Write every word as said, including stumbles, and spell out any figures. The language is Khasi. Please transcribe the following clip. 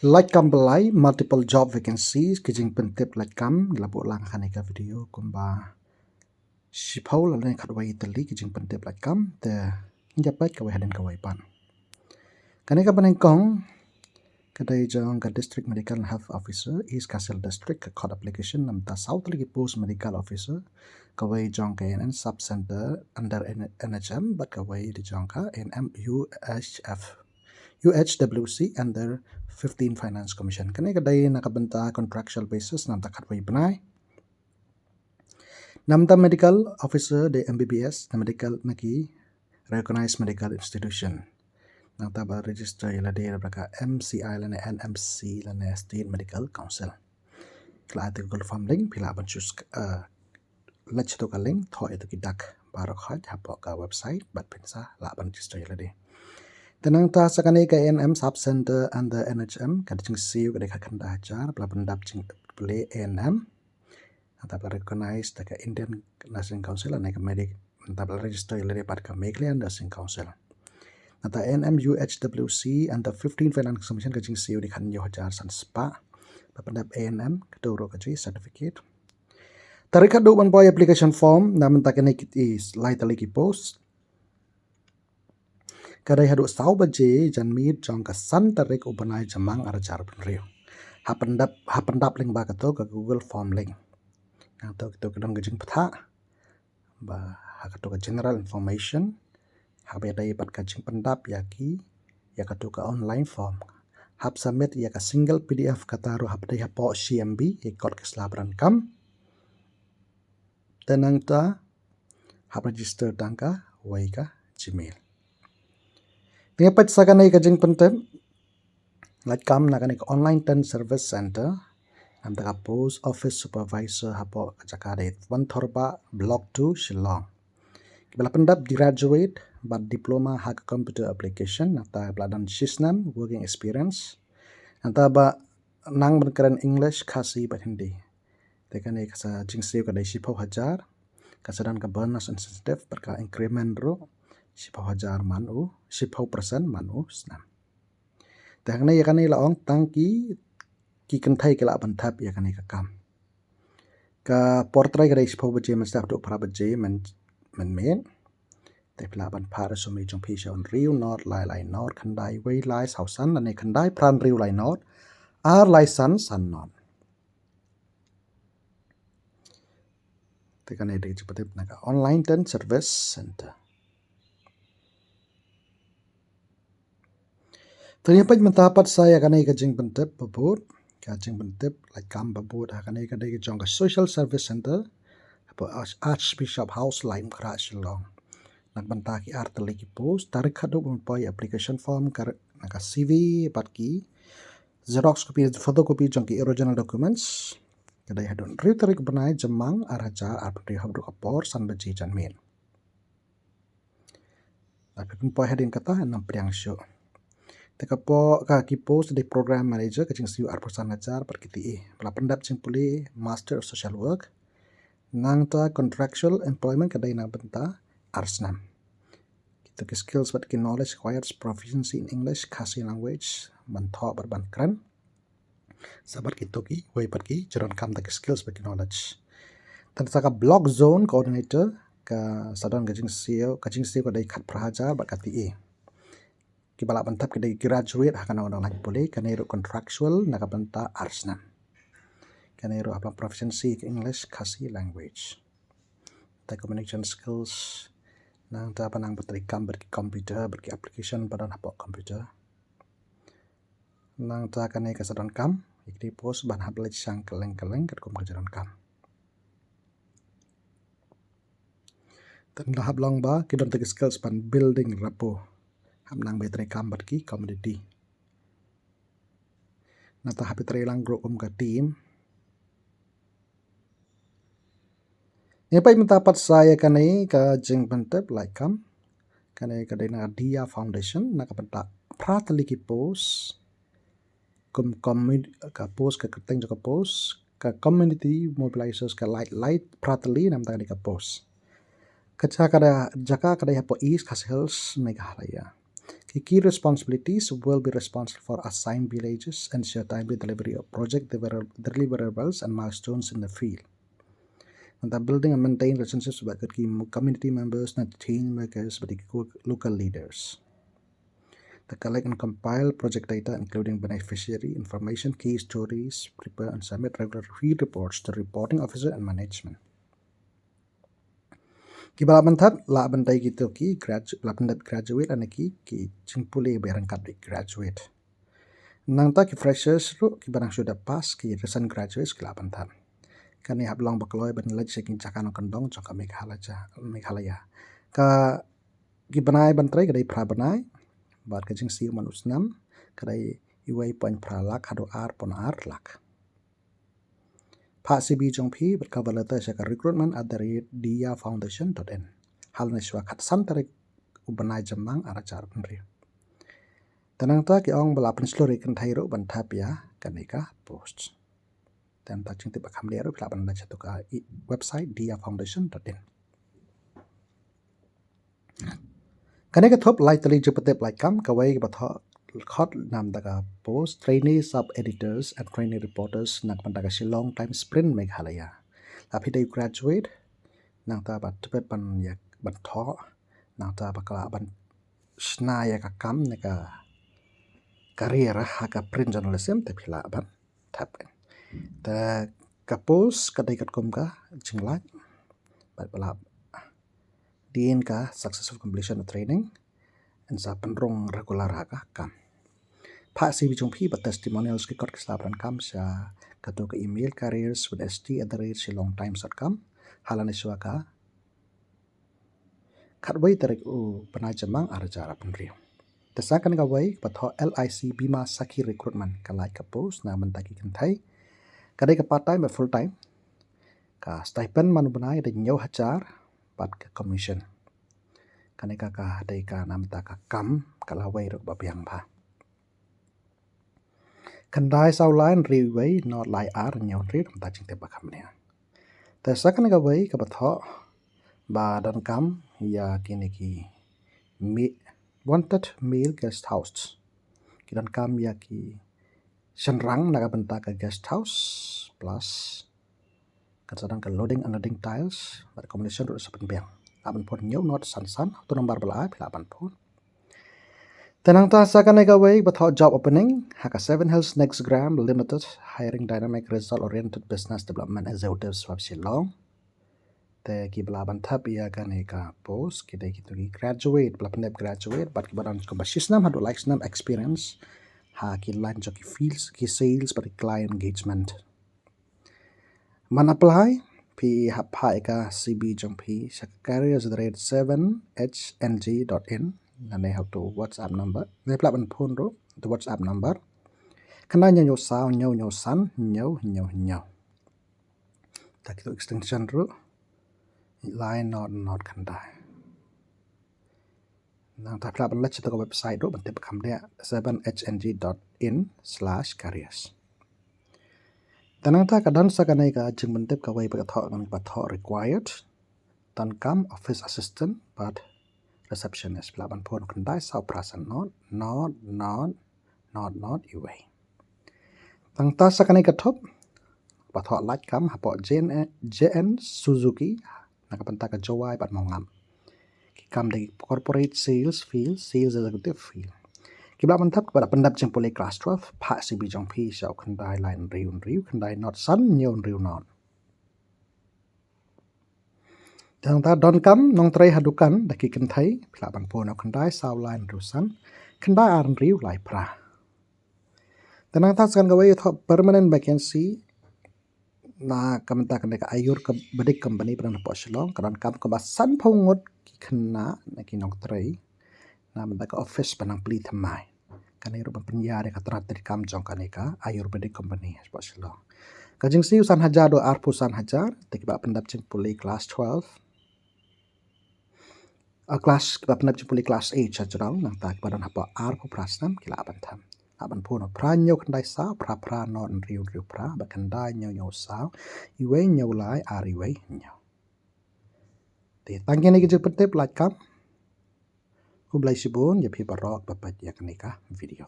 Lait kam ba lai, multiple job vacancies, ki jingpyntip lait kam, ngi la buh lang ha kane ka video kumba shiphew lane khatwei tylli ki jingpyntip lait kam, te ngin ïa peit kawei hadien kawei pat. Kane kaba nyngkong ka dei jong ka District Medical and Health Officer, East Khasi Hills District, ka khot application namar saw tylli ki post medical officer, kawei jong ka A N M sub center under N H M, bad kawei dei jong ka A N M U H F, U H W C under fifteen Finance Commission. Kane ka dei na ka bynta contractual basis namar khatwei bnai. Namar medical officer dei M B B S, na medical na ki recognized medical institution. Nangta ba register ïa lade da ka M C I lane N M C lane State Medical Council. Ki la ai ïa ka Google form link, phi lah ban choose, eh, leit sha ka link, thoh ïa ki dak baroh khoit hapoh ka website, bad phin sa lah ban register ïa lade. Te nangta sa kane ka A N M sub center under N H M, ka dei jingsiew ka dei khatkhyndai hajar, ba la pyndap jingpule A N M. Nangta ba la recognize da ka Indian Nursing Council, lane ka medic, nangta ba la register ïa lade pat ka Meghalaya Nursing Council. Nangta A N M U H W C under fifteen Finance Commission ka jingsiew dei khathynñiew hajar san spah. Ba pyndap A N M, kato ruh ka jong certificate. Tarik haduh ban poi application form, na bynta kine ki lai tylli ki post, ka dei haduh saw baje janmiet jong ka san tarik u bnai Jymmang ar hajar arphew hynriew. Ha pyndap, ha pyndap lyngba kato ka Google form link. Nangta kato ka don ka jingbthah ba ha kato ka general information, haba ïadei bad ka jingpyndap ïa ki, ïa kato ka online form. Hap submit ïa ka single P D F kata ruh hap dei hapoh shi M B, ïa kot ki sla ba donkam. Te nangta hap register tang kawei ka Gmail. Te ngin peit sa kane ka jingpyntip lait kam na kane ka Online Tender Service Center, namar ka post office supervisor hapoh ka jaka dei Wangthorbah, Block two, Shillong. Kiba la pyndap graduate bad diploma ha ka computer application, nangta ba la don shisnem working experience. Nangta ba nang ban kren English, Khasi bad Hindi. Te kane ka sa jingsiew ka dei shiphew hajar, ka sa don ka bonus incentive bad ka increment ruh shiphew hajar man u, shiphew percent man u snem. Te hangne ïa kane la ong tang ki, ki kynthei ki lah ban thep ïa kane ka kam. Ka por trei ka dei shiphew baje mynstep haduh phra baje myn, mynmiet. Te phi lah ban phah resume jong phi sha hynriew not lai lai not khyndai wei lai saw san lane khyndai phra hynriew lai not ar lai san san not. Te kane dei ka jingpyntip na ka Online Tender Service Center. Te ngin peit mynta pat sa ïa kane ka jingpyntip ba bud, ka jingpyntip lait kam ba bud ha kane ka dei ka jong ka Social Service Center hapoh Arch-, Archbishop House, Laitumkhrah, Shillong. Na ka bynta ki ar tylli ki post, tarik haduh ban poi application form ka, na ka C V bad ki xerox copy, photocopy jong ki original documents. Ka dei haduh hynriew tarik bnai Jymmang ar hajar arphew hynriew haduh ka por san baje janmiet. Lada phi pynpoi hadien kata, ngam pdiang shuh. Te ka por, ka ki post dei program manager, ka jingsiew arphew san hajar bad ki T A. Ba la pyndap jingpule Master of Social Work. Nangta contractual employment ka dei na ka bynta ar snem. Kito ki skills bad ki knowledge required, proficiency in English, Khasi language, ban thoh bad ban kren. Sa bad kito kiwei pat ki jingdonkam da ki skills bad ki knowledge. Te sa ka block zone coordinator, ka sa don ka jingsiew, ka jingsiew ka dei khatphra hajar bad ka T A. Kiba lah ban thep ki dei graduate ha kano kano ka lain pule, kane ruh contractual na ka bynta ar snem. Kane ruh hap long proficiency ka English, Khasi language. Te communication skills, nangta ba nang ba trei kam bad ki computer, bad ki application ba don hapoh computer. Nangta kane ka sa donkam ïa ki post ban hap leit shang kylleng kylleng katkum ka jingdonkam. Te nda hap long ba ki don tang ki skills ban building rapport, hap nang ba trei kam bad ki community. Nangta hap trei lang ruh kum ka team. Ngin peit mynta pat sa ïa kane ka jingpyntip lait kam. Kane ka dei na Dia Foundation, na ka bynta phra tylli ki post. Kum commu-, ka post, ka kyrteng jong ka post, ka community mobilizers, ka lait, lait phra tylli na ka bynta kane ka post. Ka jaka ka dei, jaka ka dei hapoh East Khasi Hills, Meghalaya. Ki The key responsibilities will be responsible for assigned villages, ensure timely delivery of project deliver- deliverables and milestones in the field. And the building and maintain relationships with the key community members and change makers with the co- local leaders. The collect and compile project data, including beneficiary information, key stories, prepare and submit regular field reports to reporting officer and management. Kiba lah ban thep, lah ban dei kito ki gradu- lah ban dei graduate, lane ki ki jingpule ba ryngkat bad graduate. Nangta ki freshers ruh kiba dang shu dep pass, ki recent graduates, ki lah ban thep. Kane hap long ba kloi ban leit sha ki jaka nongkyndong jong ka Meghalaya, Meghalaya. Ka ki bnai ban trei ka dei phra bnai, bad ka jingsiew man u snem ka dei uwei point phra lak haduh ar point ar lak. Phah C V jong phi bad cover letter sha ka recruitment at the rate diafoundation dot in ha lane shuwa khatsan tarik u bnai Jymmang ar hajar arphew hynriew. Te nangta ki ong ba lah pynshlur ïa ki kynthei ruh ban thep ïa kane ka post. Te nangta jingtip ba kham dei ruh phi lah ban leit sha tu ka i- website diafoundation dot in. Kane ka thup lai tylli jingpyntip lai kam, kawei kaba thoh khot namar ka post trainee sub editors and trainee reporters na ka bynta ka Shillong Times Print Meghalaya. Lada phi dei graduate, nangta ba tbit ban ïa ban thoh, nangta ba ka lah ban shna ïa ka kam ne ka career ha ka print journalism, te phi lah ban thep. Te ka post ka dei katkum ka jinglait bad ba lah dien ka successful completion of training, yn sa pynrung regular ha ka kam. Phah C V jong phi bad testimonials, ki kot ki sla pyndonkam sha katu ka email careers with S T at the rate shillongtimes dot com ha lane shuwa ka khatwei tarik u bnai Jymmang ar hajar arphew hynriew. Te sa kane kawei kaba thoh L I C Bima Sakhi Recruitment, ka lait ka post na ka bynta ki kynthei. Ka dei ka part time bad full time. Ka stipend man u bnai ka dei hynñiew hajar bad ka commission. Kane ka ka dei ka na ka bynta ka kam ka lawei ruh ba biang bha. Khyndai saw lai hynriew wei nod lai ar hynñiew hynriew, na ka bynta jingtip ba kham bniah. Te sa kane kawei kaba thoh ba donkam ïa kine ki me- wanted male guest house. Ki donkam ïa ki shynrang na ka bynta ka guest house plus kan sa don ka loading unloading tiles bad accommodation ruh sa pynbiang. Lah ban phone hynñiew nod san san, tu number ba la ai phi lah ban phone. Te nangta sa kane kawei ba thoh job opening ha ka Seven Hills Next Gram Limited, hiring dynamic result oriented business development executives from Shillong. Te kiba lah ban thep ïa kane ka post ki dei kito ki graduate, ba la pyndep graduate bad kiba don kumba shi snem haduh lai snem experience ha ki line jong ki fields, ki sales bad ki client engagement. Man apply, phi hap phah ïa ka C V jong phi sha ka careers at the rate seven H N G dot in, lane ha uto u WhatsApp number. Ne phi lah ban phone ruh, uto u WhatsApp number: khyndai hynñiew hynñiew saw hynñiew hynñiew san hynñiew hynñiew hynñiew. Te kito extension ruh lai nod nod khyndai. Nangta phi lah ban leit sha ka website ruh ban tip ba kham bniah, seven H N G dot in slash careers. Te nangta ka don sa kane ka jingpyntip kawei ba ka thoh, kaba thoh required, donkam office assistant bad receptionist. Phi lah ban phone khyndai saw phra san nod nod nod nod nod uwei. Nangta sa kane ka thup ba thoh lait kam hapoh J N, J N Suzuki na ka bynta ka Jowai bad Mawngap. Ki kam dei corporate sales field, sales executive field. Kiba lah ban thep, kiba la pyndep jingpule class twelve, phah C V jong phi sha u khyndai lai hynriew hynriew khyndai nod san hynñiew hynriew nod. Te nangta donkam nongtrei ha dukan da ki kynthei, phi lah ban phone ha u khyndai saw lai hynriew san khyndai ar hynriew lai phra. Te nangta sa kane kawei thoh permanent vacancy na ka bynta kane ka Ayurvedic company ba don hapoh Shillong, ka donkam kumba sanphew ngut ki khynnah ne ki nongtrei na ka bynta ka office ba nang plie thymmai. Kane ruh ban pynïar ïa ka tnat treikam jong kane ka Ayurvedic company hapoh Shillong. Ka jingsiew san hajar haduh arphew san hajar, te kiba pyndep jingpule class twelve, a class, kiba pyndep jingpule class eight sha jrong, nangta kiba don hapoh arphew phra snem ki lah ban thep. Lah ban phone phra hynñiew khyndai saw phra phra nod hynriew hynriew phra bad khyndai hynñiew hynñiew saw uwei hynñiew lai ar uwei hynñiew. Te tang kine ki jingpyntip lait kam. Khublei shibun ïa phi baroh ba peit ïa kane ka video.